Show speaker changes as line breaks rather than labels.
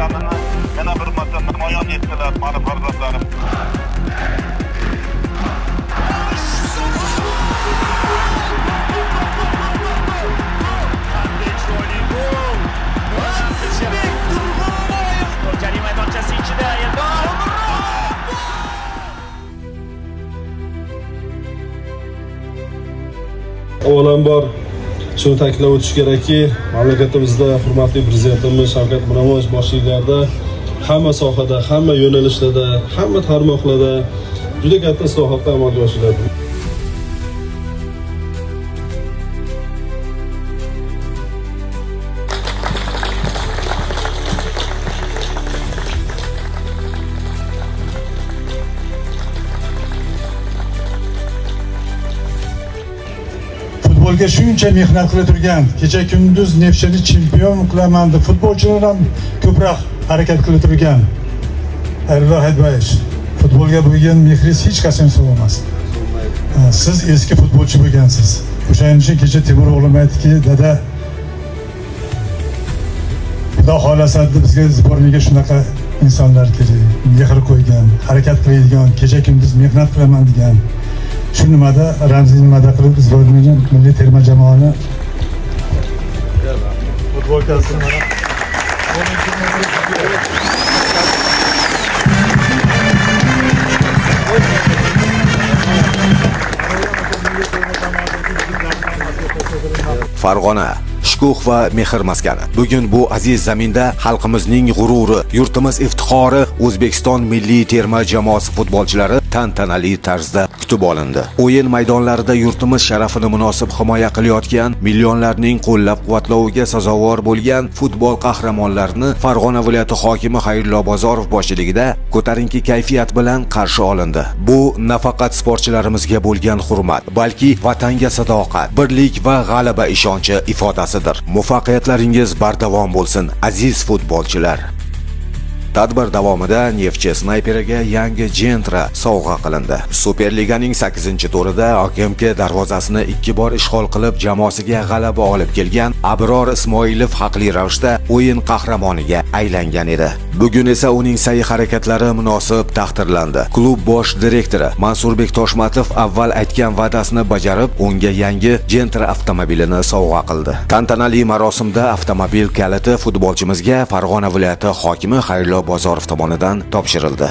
ekanini yana bir marta namoyon etdilar mani farzandlarim.
Jarima maydonchasi ichida Eldor.
Avvalambor shuni ta'kidlab o'tish kerakki, mamlakatimizda hurmatli prezidentimiz Shavkat Miromonovich boshchiligida hamma sohada, hamma yo'nalishlarda, hamma tarmoqlarda juda katta islohotlar amalga oshiriladi.
Futbolga shuncha mehnat qila turgan, kecha kunduz Neftchini chempion qilaman deb futbolchilar ham ko'proq harakat qila turgan Erdo'g'on Haydbayevich, futbolga bo'lgan mehringiz hech qachon so'ramas. Siz eski futbolchi bo'lgansiz. O'shaning uchun kecha Temur o'g'lim aytdiki, dada, Xudo xolasa bizga sborniga shunaqa insonlar kerak, mehr qo'ygan, harakat qiladigan, kecha kunduz mehnat qilaman degan. Shu nimada ramziy nimada qilib sborniga milliy terma jamoani futbolkasini mana
Farg'ona shukuh va mehr maskani. Bugun bu aziz zaminda xalqimizning g'ururi, yurtimiz iftixori O'zbekiston milliy terma jamoasi futbolchilari tantanali tarzda kutib olindi. O'yin maydonlarida yurtimiz sharafini munosib himoya qilayotgan, millionlarning qo'llab-quvvatloviga sazovor bo'lgan futbol qahramonlarini Farg'ona viloyati hokimi Xayrullo Bozorov boshchiligida ko'tarinki kayfiyat bilan qarshi olindi. Bu nafaqat sportchilarimizga bo'lgan hurmat, balki vatanga sadoqat, birlik va g'alaba ishonchi ifodasidir. Muvaffaqiyatlaringiz bardavom bo'lsin, aziz futbolchilar. Tadbir davomida Neftchi snayperiga yangi Gentra sovg'a qilindi. Superliganing 8-turida OKMK darvozasini 2 bor ishg'ol qilib, jamoasiga g'alaba olib kelgan Abror Ismoilov haqli ravishda o'yin qahramoniga aylangan edi. Bugun esa uning sa'y harakatlari munosib taqdirlandi. Klub bosh direktori Mansurbek Toshmatov avval aytgan va'dasini bajarib, unga yangi Gentra avtomobilini sovg'a qildi. Tantanali marosimda avtomobil kaliti futbolchimizga Farg'ona viloyati hokimi Xayrullo Bozorov tomonidan topshirildi.